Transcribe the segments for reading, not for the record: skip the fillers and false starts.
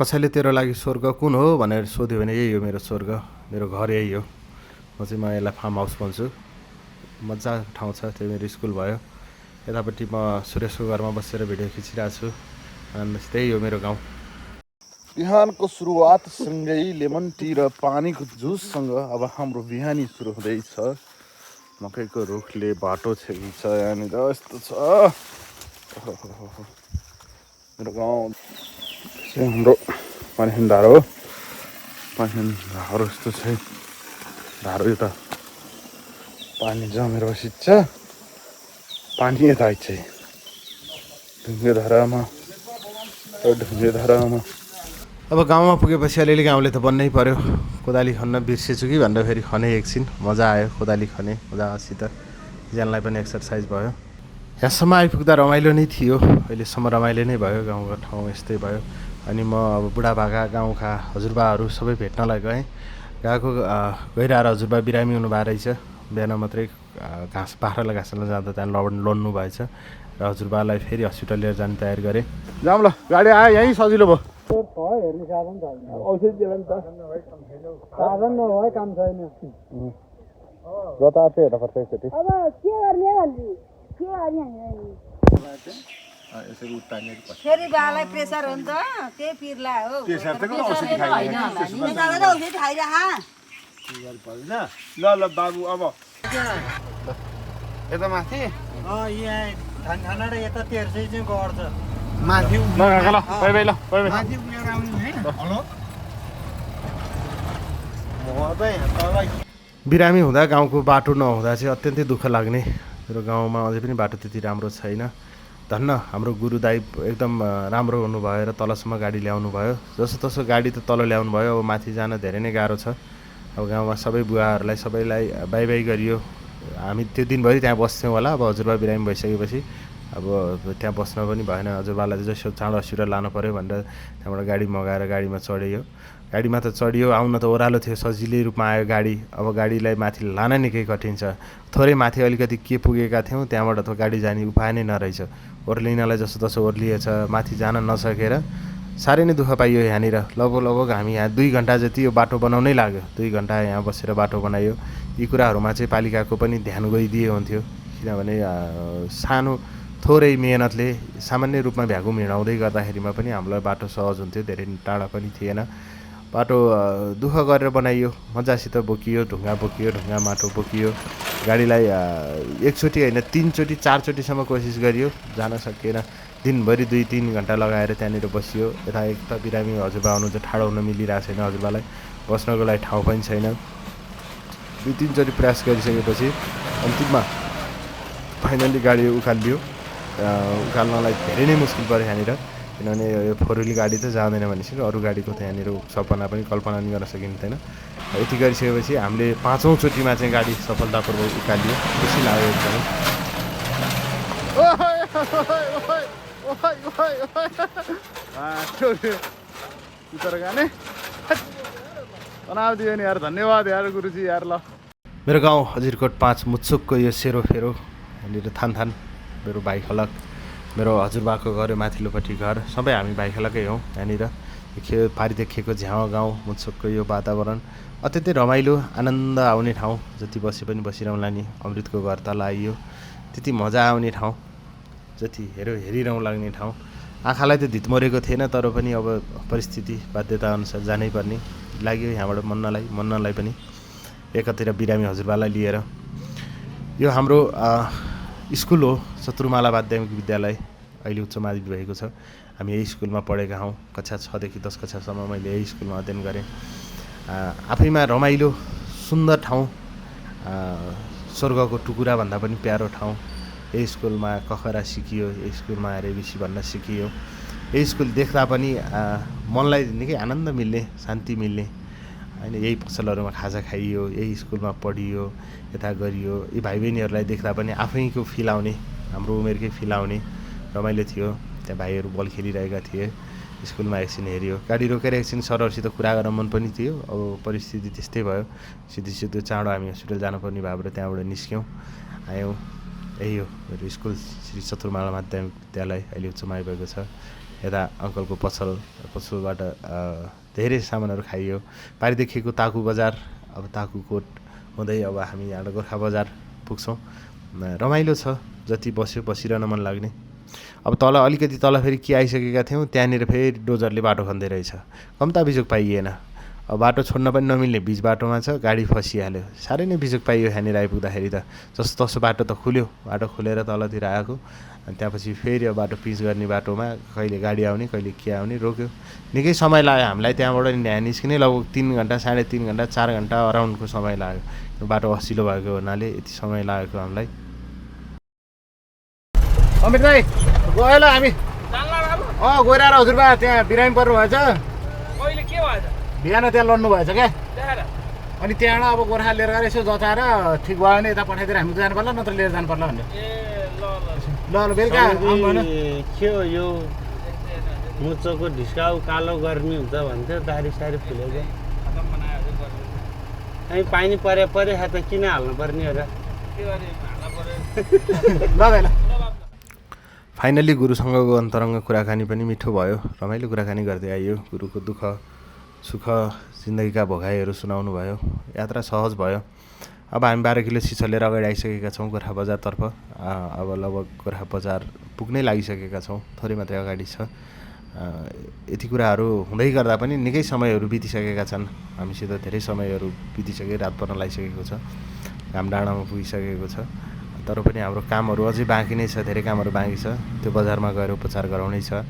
कसैले तेरो लागि स्वर्ग कुन हो भनेर सोध्यो भने यही हो मेरो स्वर्ग, मेरो घर यही हो। म यसलाई फार्म हाउस भन्छु। मजा ठाउँ छ, त्यो मेरो स्कुल भयो। यतापट्टि म सुरेशको घरमा बसेर भिडियो खिचिरहेको छु। अनि त्यही हो मेरो गाउँ। बिहानको सुरुवातसँगै लेमन टी र पानीको जुससँग अब हाम्रो बिहानी सुरु हुँदैछ। मकैको रुखले बाटो छेकिन्छ यहाँनिर, यस्तो छ मेरो गाउँ। हाम्रो पानीखेन धारो हो, पानीखेन धारो यस्तो छ। धारो यता पानी जमेर बसिन्छ, पानी यता आइछ ढुङ्गे धारामा। अब गाउँमा पुगेपछि अलिअलि गाउँले त बन्नै पर्यो। कोदाली खन्न बिर्सेछु कि भनेर फेरि खने एकछिन, मजा आयो कोदाली खने मजासित। ज्यानलाई पनि एक्सर्साइज भयो। यहाँसम्म आइपुग्दा रमाइलो नै थियो, अहिलेसम्म रमाइलो नै भयो। गाउँको ठाउँ यस्तै भयो। अनि म अब बुढाबाका गाउँका हजुरबाहरू सबै भेट्नलाई गएँ। गइरहेर हजुरबा बिरामी हुनुभएको रहेछ। बिहान मात्रै घाँस बाख्रालाई घाँस जाँदा त्यहाँ लड्नु भएछ र हजुरबालाई फेरि हस्पिटल लिएर जाने तयारी गरेँ। जाऊँ ल, गाडी आयो यहीँ सजिलो भयो। हेर्ने साधन छैन, औषधि दिएर नि त साधन नभए काम छैन। जता आएको हेर्न पर्छ एकचोटि। अब के गर्ने भन्नु, के गर्ने फेरि बालाई प्रेसर हो नि त, त्यही पिर्ला हो। प्रेसर त औषधि खाइरहेको औषधि खाइरह। ल ल बाबु, अब यता माथि यहाँ खाना र यता तेर्सै चाहिँ गर्छ माथि। ल काका ल, बाई बाई, ल बाई बाई। माथि उनीहरू आउने होइन। हेलो बिरामी हुँदा गाउँको बाटो नहुँदा चाहिँ अत्यन्तै दुःख लाग्ने। मेरो गाउँमा अझै पनि बाटो त्यति राम्रो छैन। धन्न हाम्रो गुरु दाइ एकदम राम्रो हुनुभयो र तलसम्म गाडी ल्याउनु भयो। जसो तसो गाडी त तल ल्याउनु भयो। अब माथि जान धेरै नै गाह्रो छ। अब गाउँमा सबै बुवाहरूलाई सबैलाई बाई बाई गरियो। हामी त्यो दिनभरि त्यहाँ बस्थ्यौँ होला। अब हजुरबा बिरामी भइसकेपछि अब त्यहाँ बस्न पनि भएन। हजुरबालाई जसो चाँडो हस्पिटल लानु पऱ्यो भनेर त्यहाँबाट गाडी मगाएर गाडीमा चढियो। गाडीमा त चढियो, आउन त ओह्रालो थियो, सजिलै रूपमा आयो गाडी। अब गाडीलाई माथि लान निकै कठिन छ। थोरै माथि अलिकति के पुगेका थियौँ, त्यहाँबाट त गाडी जाने उपाय नै नरहेछ। ओर्लिनलाई जसो तसो ओर्लिएछ, माथि जान नसकेर साह्रै नै दुःख पाइयो यहाँनिर। लगभग हामी यहाँ 2 घन्टा जति यो बाटो बनाउनै लाग्यो। 2 घन्टा यहाँ बसेर बाटो बनाइयो। यी कुराहरूमा चाहिँ पालिकाको पनि ध्यान गइदिए हुन्थ्यो, किनभने सानो थोरै मेहनतले सामान्य रूपमा भ्यागुम हिँडाउँदै गर्दाखेरिमा पनि हामीलाई बाटो सहज हुन्थ्यो, धेरै टाढा पनि थिएन। बाटो दुःख गरेर बनाइयो, मजासित बोकियो, ढुङ्गा बोकियो, ढुङ्गा माटो बोकियो। गाडीलाई एकचोटि होइन 3 चोटि 4 चोटिसम्म कोसिस गरियो, जान सकिएन। दिनभरि 2-3 घन्टा लगाएर त्यहाँनिर बसियो। यता एक त बिरामी हजुरबा आउनु चाहिँ ठाडो हुन मिलिरहेको छैन, हजुरबालाई बस्नको लागि ठाउँ पनि छैन। 2-3 चोटि प्रयास गरिसकेपछि अन्तिममा फाइनल्ली गाडी उकालियो। उकाल्नलाई धेरै नै मुस्किल पऱ्यो यहाँनिर, किनभने यो 4 व्हिलर गाडी त जाँदैन भनेपछि अरू गाडीको त यहाँनिर सपना पनि कल्पना पनि गर्न सकिँदैन। यति गरिसकेपछि हामीले 5औँ चोटिमा चाहिँ गाडी सफलतापूर्वक उकालियो। खुसी लाग्यो एकदमै। बनाइदियो नि यार, धन्यवाद यार गुरुजी यार। ल मेरो गाउँ हजिरकोट 5 मुच्छुकको यो सेरोफेरो यहाँनिर थान मेरो भाइखलक, मेरो हजुरबाको घर माथिल्लोपट्टि घर, सबै हामी भाइखलकै हौँ। यहाँनिर पारी देखिएको झ्याउ गाउँ मुच्छुकको यो वातावरण अत्यन्तै रमाइलो, आनन्द आउने ठाउँ। जति बसे पनि बसिरहँला नि। अमृतको घर तल आइयो, त्यति मजा आउने ठाउँ, जति हेरिरहँ लाग्ने ठाउँ। आँखालाई त धित मरेको थिएन, तर पनि अब परिस्थिति बाध्यता अनुसार जानै पर्ने लाग्यो यहाँबाट मन्नलाई पनि एकतिर बिरामी हजुरबालाई लिएर। यो हाम्रो स्कुल हो शत्रुमाला माध्यमिक विद्यालय, अहिले उच्च माध्यमिक भएको छ। हामी यही स्कुलमा पढेका हौँ। कक्षा 6 देखि 10 कक्षासम्म मैले यही स्कुलमा अध्ययन गरेँ। आफैमा रमाइलो सुन्दर ठाउँ, स्वर्गको टुकुरा भन्दा पनि प्यारो ठाउँ। यही स्कुलमा कखरा सिकियो, यही स्कुलमा आएर एबिसी भन्न सिकियो। यही स्कुल देख्दा पनि मनलाई निकै आनन्द मिल्ने, शान्ति मिल्ने होइन। यही पसलहरूमा खाजा खाइयो, यही स्कुलमा पढियो, यता गरियो। यी भाइ बहिनीहरूलाई देख्दा पनि आफैको फिल आउने, हाम्रो उमेरकै फिल आउने रमाइलो थियो। त्यहाँ भाइहरू बल खेलिरहेका थिए। स्कुलमा एकछिन हेऱ्यो, गाडी रोकेर एकछिन सरहरूसित कुरा गर्न मन पनि थियो। अब परिस्थिति त्यस्तै भयो, सिधै चाँडो हामी हस्पिटल जानुपर्ने भएर त्यहाँबाट निस्क्यौँ, आयौँ। यही हो मेरो स्कुल, श्री शत्रुमाला माध्यमिक विद्यालय, अहिले उच्च मावि भएको छ। यता अङ्कलको पसलबाट धेरै सामानहरू खाइयो। पारिदेखिको ताकु बजार, अब ताकुकोट हुँदै अब हामी यहाँ गोर्खा बजार पुग्छौँ। रमाइलो छ, जति बसिरहन मन लाग्ने। अब तल अलिकति तल फेरि के आइसकेका थियौँ, त्यहाँनिर फेरि डोजरले बाटो खन्दै रहेछ। कम्ता बिजोग पाइएन। अब बाटो छोड्न पनि नमिल्ने बिच बाटोमा छ, गाडी फसिहाल्यो। साह्रै नै बिजोग पाइयो यहाँनिर आइपुग्दाखेरि त। जस्तो तसो बाटो त खुल्यो, बाटो खुलेर तलतिर आएको। अनि त्यहाँपछि फेरि अब बाटो पिच गर्ने बाटोमा कहिले गाडी आउने कहिले के आउने रोक्यो। निकै समय लाग्यो हामीलाई त्यहाँबाट यहाँ निस्किने, लगभग 3 घन्टा 3.5 घन्टा 4 घन्टा अराउन्डको समय लाग्यो। बाटो असिलो भएको हुनाले यति समय लागेको हामीलाई। अमित भाइ गयो ल हामी गएर हजुरबा त्यहाँ बिरामी पर्नु भएछ। कहिले के भएछ? बिहान त्यहाँ लड्नु भएछ क्या। देखाएर अनि त्यहाँबाट अब गोर्खा लिएर गएर यसो जचाएर ठिक भयो भने यता पठाइदिएर हामी जानु पर्ला, नत्र लिएर जानु पर्ला भन्ने। ल बेलुका के हो यो मुचोको ढिस्काउ कालो गर्मी हुन्छ भन्थ्यो, दारी सारी फुलेको। हामी पानी परे त किन हाल्नु पर्ने हो र? ल फाइनल्ली गुरुसँगको अन्तरङ्ग कुराकानी पनि मिठो भयो। रमाइलो कुराकानी गर्दै आइयो। गुरुको दुःख सुख जिन्दगीका भोगाइहरू सुनाउनु भयो। यात्रा सहज भयो। अब हामी 12 किलो सिसा लिएर अगाडि आइसकेका छौँ गोर्खा बजारतर्फ। अब लगभग गोर्खा बजार पुग्नै लागिसकेका छौँ, थोरै मात्रै अगाडि छ। यति कुराहरू हुँदै गर्दा पनि निकै समयहरू बितिसकेका छन्। हामीसित धेरै समयहरू बितिसके, रात पर्न लागिसकेको छ, घाम डाँडामा पुगिसकेको छ। तर पनि हाम्रो कामहरू अझै बाँकी नै छ, धेरै कामहरू बाँकी छ। त्यो बजारमा गएर उपचार गराउनै छ।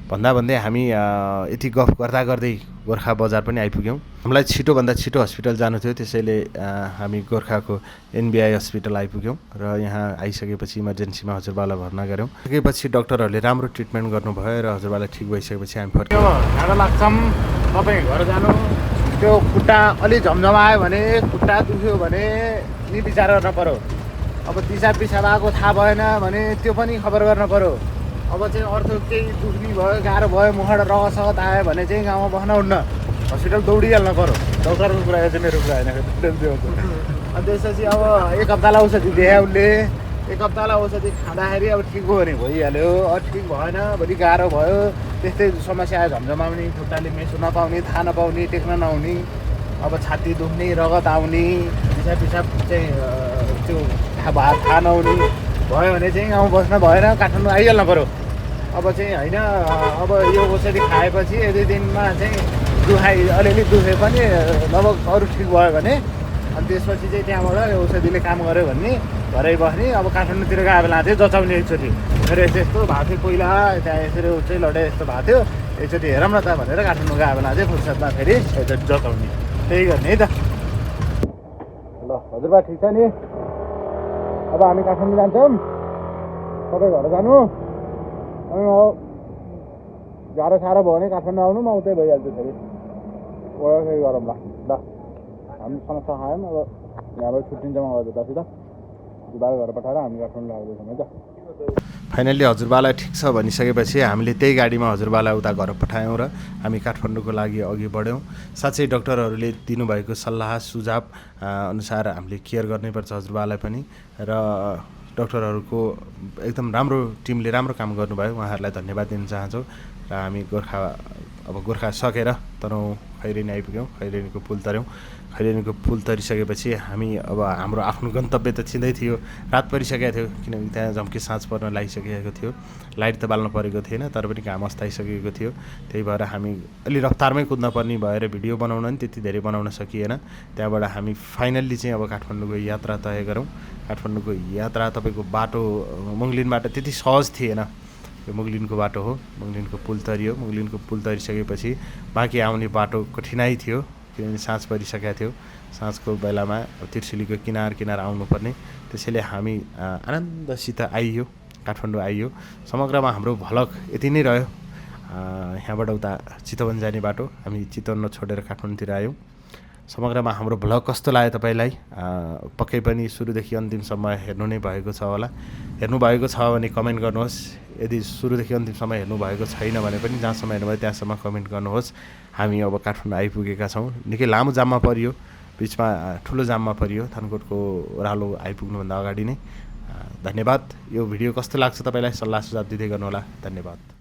भन्दै हामी यति गफ गर्दा गर्दै गोर्खा बजार पनि आइपुग्यौँ। हामीलाई छिटोभन्दा छिटो हस्पिटल जानु थियो, त्यसैले हामी गोर्खाको NBI हस्पिटल आइपुग्यौँ र यहाँ आइसकेपछि इमर्जेन्सीमा हजुरबालाई भर्ना गऱ्यौँ। त्यसपछि डक्टरहरूले राम्रो ट्रिटमेन्ट गर्नुभयो र हजुरबालाई ठिक भइसकेपछि हामी फर्क्यौँ। ढाडा लाग्छौँ, तपाईँ घर जानु। त्यो खुट्टा अलि झमझमायो भने, खुट्टा दुख्यो भने नि विचार गर्न पऱ्यो। अब दिसा पिसाब आएको थाहा भएन भने त्यो पनि खबर गर्न पऱ्यो। अब चाहिँ अर्थो केही दुख्ने भयो, गाह्रो भयो, मुखबाट रगत सगत आयो भने चाहिँ गाउँमा बस्न हुन्न, हस्पिटल दौडिहाल्नु पऱ्यो। डक्टरको कुरा चाहिँ मेरो कुरा होइन। अनि त्यसपछि अब 1 हप्तालाई औषधि दिए उसले। 1 हप्तालाई औषधि खाँदाखेरि अब ठिक भयो भने भइहाल्यो। ठिक भएन भोलि गाह्रो भयो, त्यस्तै समस्या आयो, झमझमाउने, खुट्टाले मेसो नपाउने, थाहा नपाउने, टेक्न नहुने, अब छाती दुख्ने, रगत आउने, दिसा पिसाब चाहिँ त्यो थाहा नहुने भयो भने चाहिँ गाउँ बस्न भएन, काठमाडौँ आइहाल्नु पऱ्यो। अब चाहिँ होइन, अब यो औषधि खाएपछि 1-2 दिनमा चाहिँ अलिअलि दुखे पनि लगभग अरू ठिक भयो भने अनि त्यसपछि चाहिँ त्यहाँबाट औषधिले काम गर्यो भने घरै बस्ने। अब काठमाडौँतिर गएको बेला चाहिँ जचाउने एकचोटि। मेरो यस्तो भएको थियो पहिला, त्यहाँ यसरी चाहिँ लडे यस्तो भएको थियो, एकचोटि हेरौँ न त भनेर काठमाडौँ गएको बेला चाहिँ फुर्सदमा फेरि एकचोटि जचाउने, त्यही गर्ने है त। ल हजुरबा ठिक छ नि? अब हामी काठमाडौँ जान्छौँ, तपाईँ घर जानु। अनि गाह्रो साह्रो भयो भने काठमाडौँ आउनु, म उतै भइहाल्छु फेरि। फेरि गरौँ ल। हामी समस्या खायौँ, अब यहाँबाट छुट्टिन्छौँ हजुरबासित। हजुरबालाई घर पठाएर हामी काठमाडौँ लाग्दैछौँ है त। फाइनल्ली हजुरबालाई ठिक छ भनिसकेपछि हामीले त्यही गाडीमा हजुरबालाई उता घर पठायौँ र हामी काठमाडौँको लागि अघि बढ्यौँ। साँच्चै डक्टरहरूले दिनुभएको सल्लाह सुझाव अनुसार हामीले केयर गर्नैपर्छ हजुरबालाई पनि। र डक्टरहरूको एकदम राम्रो टिमले राम्रो काम गर्नुभयो, उहाँहरूलाई धन्यवाद दिन चाहन्छौँ। र हामी गोर्खा सकेर तनहुँ खैरेनी आइपुग्यौँ। खैरेनीको पुल तर्यौँ। खैरेनीको पुल तरिसकेपछि हामी अब हाम्रो आफ्नो गन्तव्य त छिँदै थियो, रात परिसकेको थियो, किनभने त्यहाँ झम्के साँझ पर्न लागिसकेको थियो। लाइट त बाल्नु परेको थिएन, तर पनि घाम अस्ताइसकेको थियो। त्यही भएर हामी अलि रफ्तारमै कुद्न पर्ने भएर भिडियो बनाउन पनि त्यति धेरै बनाउन सकिएन। त्यहाँबाट हामी फाइनल्ली चाहिँ अब काठमाडौँको यात्रा तय गरौँ। काठमाडौँको यात्रा तपाईँको बाटो मुङ्गलिनबाट त्यति सहज थिएन। यो मुङ्गलिनको बाटो हो, मुङ्गलिनको पुल तरियो। मुङ्गलिनको पुल तरिसकेपछि बाँकी आउने बाटो कठिनाइ थियो, किनभने साँझ परिसकेको थियो। साँझको बेलामा त्रिशुलीको किनार आउनुपर्ने, त्यसैले हामी आनन्दसित आइयो, काठमाडौँ आइयो। समग्रमा हाम्रो भ्लग यति नै रह्यो। यहाँबाट उता चितवन जाने बाटो, हामी चितवन छोडेर काठमाडौँतिर आयौँ। समग्रमा हाम्रो भ्लग कस्तो लाग्यो तपाईँलाई? पक्कै पनि सुरुदेखि अन्तिमसम्म हेर्नु नै भएको छ होला। हेर्नुभएको छ भने कमेन्ट गर्नुहोस्। यदि सुरुदेखि अन्तिमसम्म हेर्नुभएको छैन भने पनि जहाँसम्म हेर्नुभयो त्यहाँसम्म कमेन्ट गर्नुहोस्। हामी अब काठमाडौँ आइपुगेका छौँ। निकै लामो जाममा परियो, बिचमा ठुलो जाममा परियो, थानकोटको ओह्रालो आइपुग्नुभन्दा अगाडि नै। धन्यवाद। यो भिडियो कस्तो लाग्छ तपाईँलाई? सल्लाह सुझाव दिँदै गर्नुहोला। धन्यवाद।